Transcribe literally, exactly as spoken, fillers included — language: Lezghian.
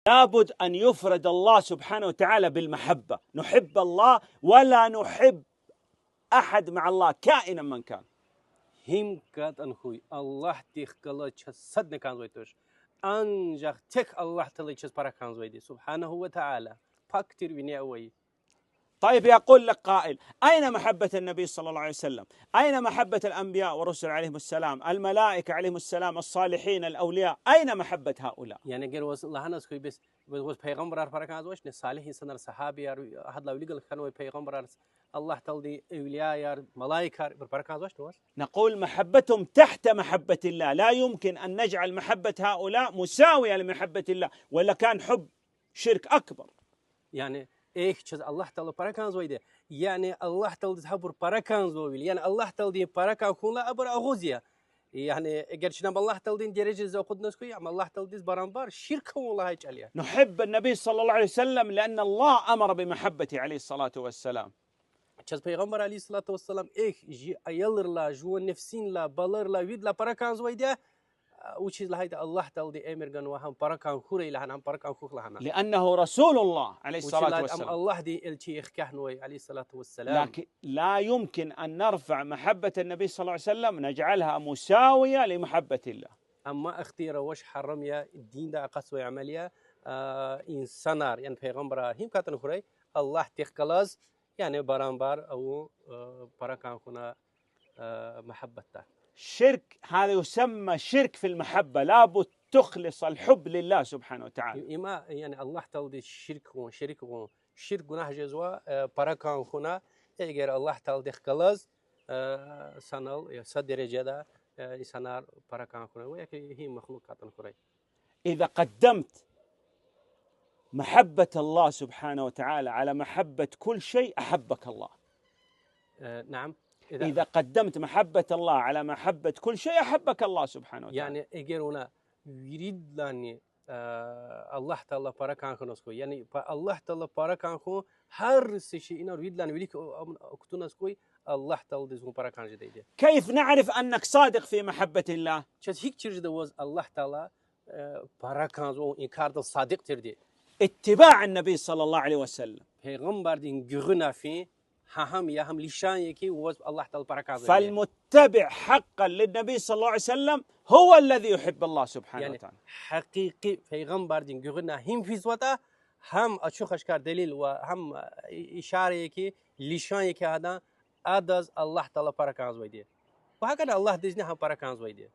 لابد أن يفرد الله سبحانه وتعالى بالمحبة. نحب الله ولا نحب أحد مع الله كائنا من كان. Гьим катӀана хьуй, Аллагьдихъ галаз чаз садни кӀанзавай туш. Анжах тек Аллагь Таалади чаз пара кӀанзавайди, سبحانه وتعالى. Пак тир вине авай. طيب، يقول لك قائل: أين محبة النبي صلى الله عليه وسلم؟ أين محبة الأنبياء والرسل عليهم السلام؟ الملائكة عليهم السلام، الصالحين، الأولياء، أين محبة هؤلاء؟ Яни эгер ваз лагьаназ хьуй бес, ваз, ваз пайгъамбарар пара кӀанзавачни, салигь инсанар, сагьабияр, гьадалай вилик галаз хьанвай пайгъамбарар, Аллагь Тааладин авлияяр, малаикар, ибур пара кӀанзавачни ваз? نقول: محبتهم تحت محبة الله، لا يمكن أن نجعل محبة هؤلاء مساوية لمحبة الله، ولا كان حب شرك أكبر. Яни, эхь, чаз Аллагь Таала пара кӀанзавайди. Яни Аллагь Тааладиз гьабур пара кӀанзавайвиляй, яни Аллагь Тааладин пара кӀан хьунлай абур агъуз я. Яни эгер чна ам Аллагь Тааладин дережадиз акъудназ хьуй, ам Аллагь Тааладиз барамбар ширк авун лагьай чӀал я. نحب النبي صلى الله عليه وسلم لأن الله أمر بمحبته عليه الصلاة والسلام. Чаз пайгъамбар عليه الصلاة والسلام эхь, жи аялрилай, жуван нефсинилай, баларилай, виридалай пара кӀанзавайди я, вучиз лагьайтӀа Аллагь Таалади эмир ганва гьам пара кӀан хьурай лагьана, гьам пара кӀан хьухь лагьана. لأنه رسول الله عليه الصلاة والسلام. Вучиз лагьайтӀа ам Аллагьдин элчи эхкягънавай عليه الصلاة والسلام. لكن لا يمكن أن نرفع محبة النبي صلى الله عليه وسلم نجعلها مساوية لمحبة الله. Амма ихтияр авач, гьарам я, диндай акъатзавай амал я, инсанар, яни пайгъамбарар гьим катӀана хьурай, Аллагьдихъ галаз, яни барамбар авун, пара кӀан хьуна, мугьаббатда. شرك، هذا يسمى شرك في المحبة، لابد تخلص الحب لله سبحانه وتعالى. Има, яни Аллагь Тааладиз ширк авун, шерик авун, ширк гунагь жезва, пара кӀан хьуна, эгер Аллагь Тааладихъ галаз, санал, я са дережада, инсанар пара кӀан хьуна, ва я ки гьи махлукь катӀана хьурай. إذا قدمت محبة الله سبحانه وتعالى على محبة كل شيء، أحبك الله. نعم. إذا قدمت محبة الله على محبة كل شيء، أحبك الله سبحانه وتعالى. Яни эгер вуна виридалайни Аллагь Таала пара кӀан хьуназ хьуй, яни Аллагь Таала пара кӀан хьун, гьар са шейинал виридалайни вилик кутуназ хьуй, Аллагь Тааладиз вун пара кӀан жедайди. كيف نعرف أنك صادق في محبة الله؟ Чаз гьикӀ чир жеда ваз Аллагь Таала пара кӀанзава, и кардал садикь тирди? اتباع النبي صلى الله عليه وسلم. Пайгъамбардин гуьгъуьна фин, гьа гьам я, гьам лишан я ки ваз Аллагь Таала пара кӀанзавайди. فالمتبع حقا للنبي صلى الله عليه وسلم هو الذي يحب الله سبحانه وتعالى. Яни гьакъикъи пайгъамбардин гуьгъуьна гьим физватӀа, гьам ачух-ашкар делил ва гьам ишара я ки, лишан я ки гьадан, адаз Аллагь Таала пара кӀанзавайди. Ва гьакӀни Аллагьдизни гьам пара кӀанзавайди.